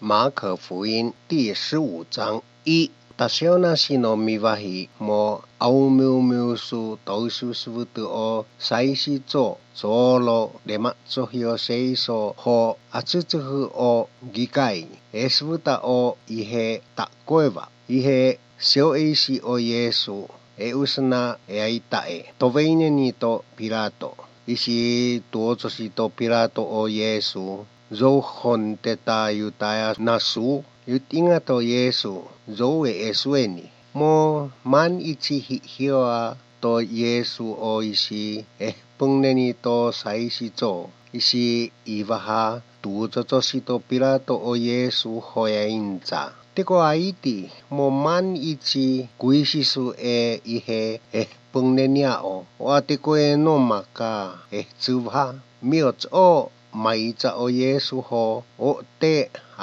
马可福音第15章一达西诺米瓦希莫奥缪缪苏都苏苏的哦塞西佐佐罗雷马佐希奥塞索和阿兹兹赫哦吉盖埃斯乌达哦伊黑达过瓦伊黑小埃西哦耶稣埃乌斯纳埃伊达埃多维涅尼多比拉多伊西多佐西多比拉多哦耶稣 zo honteta yutaya nasu yutinga to Yesu zoe esueni mo man ichi hioa to Yesu o isi ehpungneni to saisi zo isi ivaha tu to Pilato o Yesu hoya inza teko aiti mo man ichi kuisisu e ihe ehpungneniao o ateko e no maka ehtsuva miots o maitsa o Yesu ho o te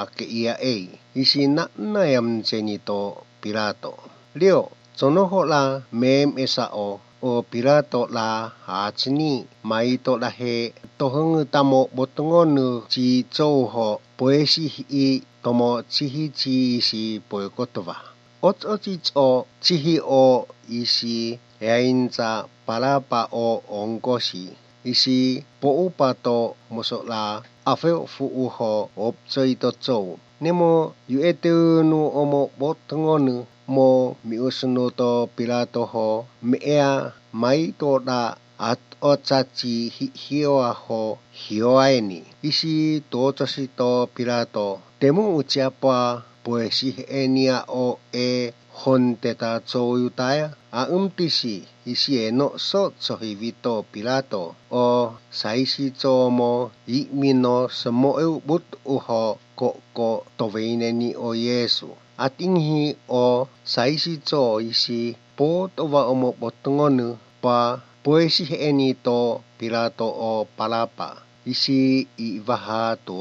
ake ia ei isi na na yam to Pilato. Leo tsonoho la mem esa o o Pilato la achini maito la he tohungu tamo botongonu chi ho poesi i tomo chihi chi isi poekotova. Ot ochi o chihi o isi eainza palapa o onkosi isi poupa to moso la afeo fuuho optsoi to tsou. Nemo yueteu nu omo botongonu mo miusunu to Pilato ho mea mai to la at o chachi hioa ho hioaeni. Isi to to Pilato temu uchiapa poesi enia o e honteta tsoyutaya a umtisi isi e no so tsohivito Pilato o saisi tsomo i mino smoeu but uho ko ko toveineni o Yesu. Atinghi o saisi tso isi po tova omo botongonu pa poesi eni to Pilato o palapa. Isi i vaha to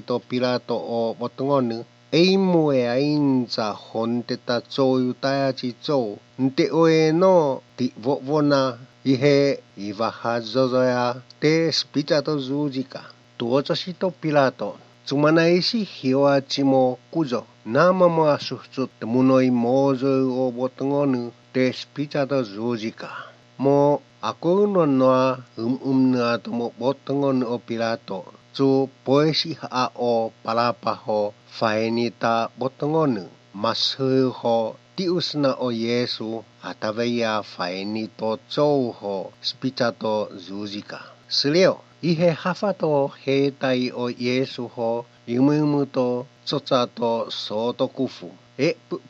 to Pilato o botongonu eimu e ainza honteta tsoyutaya chi tso nte oe no ti vovona ihe i vaha zozoya te spicha to zujika. To Pilato tsumana isi hioa chimo kuzo namamo asuhtsu munoi mozo o botongonu te spicha to zujika. Mo ako no noa um um nua tomo botongonu o Pilato tsu poesi ha o palapa ho faenita botongonu mashu ho tiusna o Yesu ataveia faenito tsou ho spicha to zujika. 16ihe hafa to heitai o Yesu ho yumumu to tsotsa to sotokufu. E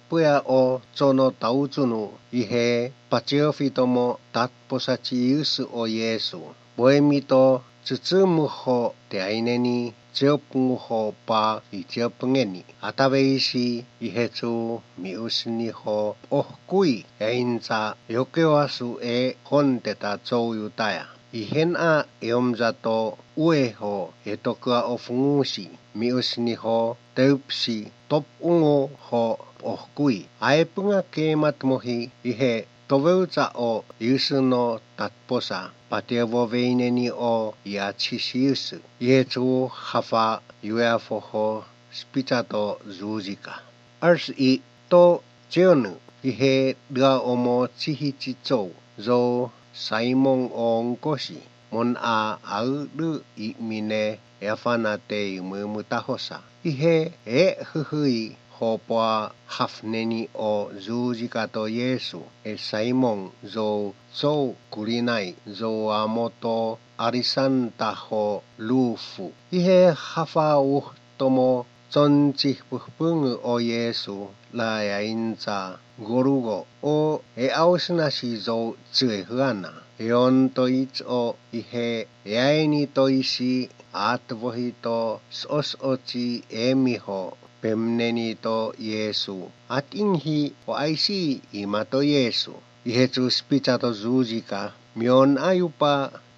puya o tsono tautsunu ihe pachiofitomo tatposachi yusu o Yesu. Boemi to tsutsumu ho te aineni tseopungu ho pa i tseopungeni. Ataveisi ihe tsu miusni ho ohkui einza yokeoasu e honteta tsouyutaya. Ihen a eomza to ueho etokua o fungusi miusni ho teupsi top ungo ho ohkui. Aepunga kemat mohi ihe toveutsa o yusu no tatposa patevo veineni o iachisi yusu. Ihe tsu hafa yueafo ho spicha to zujika. 21 to jeonu ihe dua omo chihi chi tsou zo Simon o onkosi mon a auru i mine eafana te imumutahosa. Ihe e huhui hopoa hafneni o zujika to Yesu e Simon zo tsou kurinai zo amoto arisanta ho lufu. Ihe hafa uhtomo tsonchi puhpungu o Yesu la yainza gorugo o e ausnasi zo tsuehuana. Eon to o ihe eaeni to isi atvohi to sosochi emiho pemneni to Yesu. Atinghi o aisi ima to Yesu. Ihe tsu spicha to zujika mion ayupa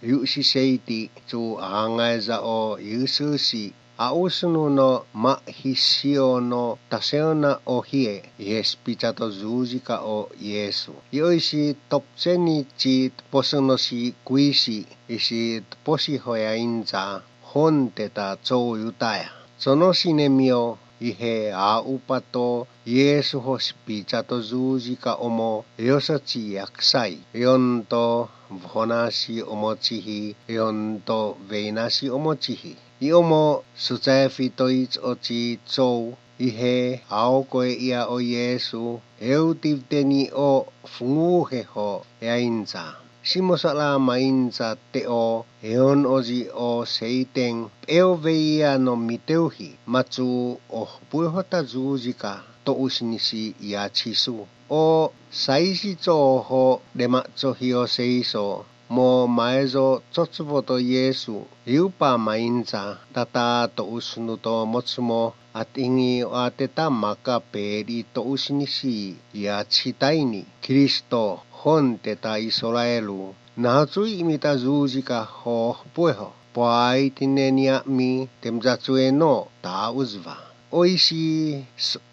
yusi seiti tsu angaeza o yususi ausunu no ma hisio no taseona o hie ihe spicha to zujika o Yesu. Ioisi topseni chi tposunosi kuisi isi tposi hoya inza honteta tsouyutaya. Tsonosi nemio Ihe aupato Yesu ho spicato zuzika omo yosochi yaksai yonto vhonasi omochihi yonto veinasi omochihi. Iomo sucaefitoic ochi tsou ihe aokoe ia o Yesu eutivteni o funguheho yainza. Simosala mainza teo eon ozi o seiteng peo veia no miteuhi matsu o puehota zuzika to usinisi ia chisu. O saisi ho dematso hio seiso mo maezo tsotsuboto Yesu yupa mainza tata to usnu to motsumo atingi o ateta maka peri to usinisi ia chitaini Kristo hon teta Israelu natsui imita zuzika ho pueho poaitine mi temzatsue no ta uzva. Oishi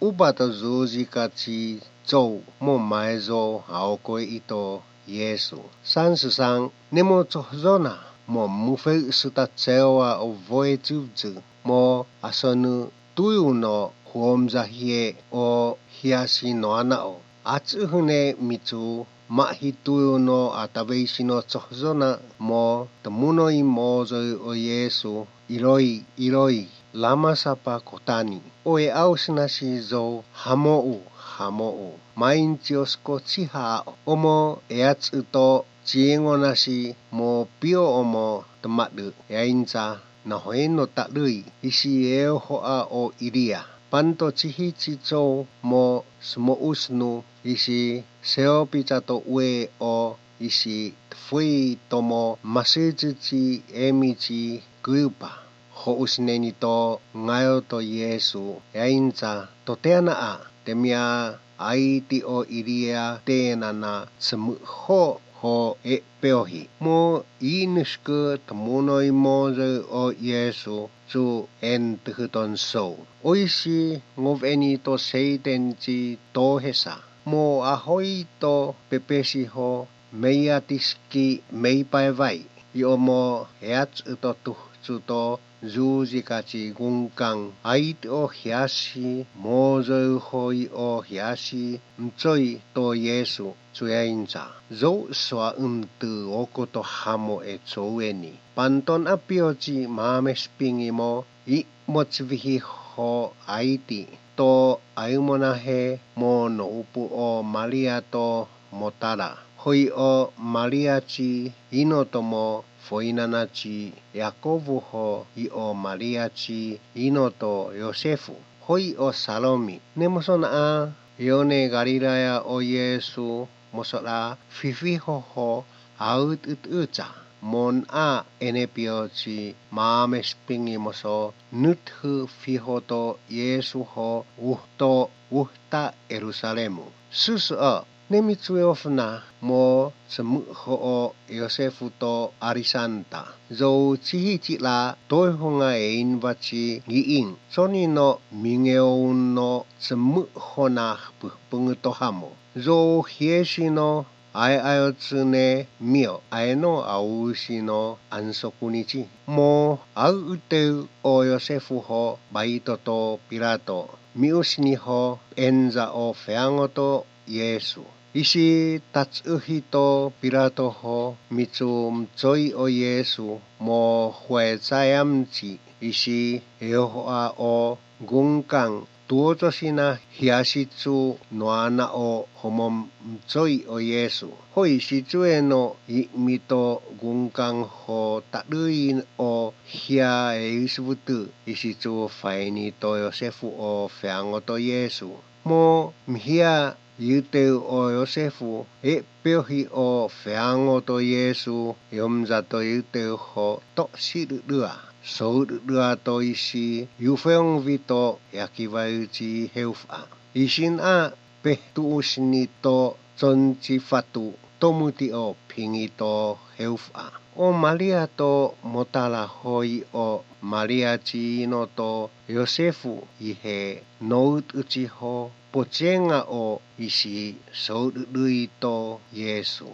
ubato zuzika chi tsou mo maezo aokoe ito Yesu. 33 nemo tsozona mo mufe suta tseoa o voe tsuvzu mo asonu tuyu no huomzahie o hiasi no anao. Atsuhune mitsu mahi tuyu no ataveisi no tsozona mo tomunoi mozoi o Yesu iloi iloi lama sapa kotani. Oe ausinasi zo hamou hamou. Mainchiosko chiha omo eatsuto chiengonasi mo pio omo tomadu yainza nahoeno talui isi eohoa o iria. Panto chihi chichou mo smousnu isi seopichato ue o isi tfui tomo masichichi emichi kuyupa. Housineni to ngayo to Yesu yainza toteana a temia aiti o iria tenana tsmuho ho e peohi. Mo inushku tomunoi moze o Yesu tsu en tuhuton sou. Oishi ngoveni to seitenchi tohesa. Mo ahoi to pepesi ho meiatiski meipaevai. Iomo eatsu to tuhtsu to zuzikachi gunkan aiti o hiasi mozoi hoi o hiasi mtsoi to Yesu tsuyainza. Zou swa untu okoto hamo e tsoueni. Panton apiochi mamespingi mo i motsvihi ho aiti to aiumonahe mo no upu o Maria to motara. Hoi o Maria chi ino tomo foinana chi Yakobu ho i o Maria chi ino to Yosefu. Hoi o Salomi. Nemosona a yone Galilaya o Yesu mosora fifiho ho aut ut ucha. Mon a enepio chi maamespingi moso nuthu fiho to Yesu ho uhto uhta Yerusalemu. Susu o nemitsueofna mo tsmuho o Yosefu to Arisanta. Zou chihichi la toihonga einvachi giin. Soni no mingeoun no tsmuho na puhpungu to hamo. Zou hieshi no ae ayotsune mio ae no aushi no ansokunichi. Mo au uteu o Yosefu ho baito to Pilato. Miusini ho enza o feango to Yesu. Isi tatsuhi to Pilato ho mitsu mtsoi o Yesu mo huetsayamchi. Isi eohoa o gunkan tuotosina hiasitsu noana o homom mtsoi o Yesu. Hoi sitsue no i mito gunkan ho tarui o hia eisubutu. Isitsu faini to Yosefu o feango to Yesu. Mo mhia yuteu o Yosefu e peohi o feango to Yesu yomza to yuteu ho to shirurua. Soururua to isi yufeong vito yakiwaiuchi heufa. Isin a pehtuusini to tsonchi fatu tomuti o pingi to heufa. O Maria to motala hoi o Maria chi no to Yosefu ihe nout uchi ho pochenga o isi soururui to Yesu.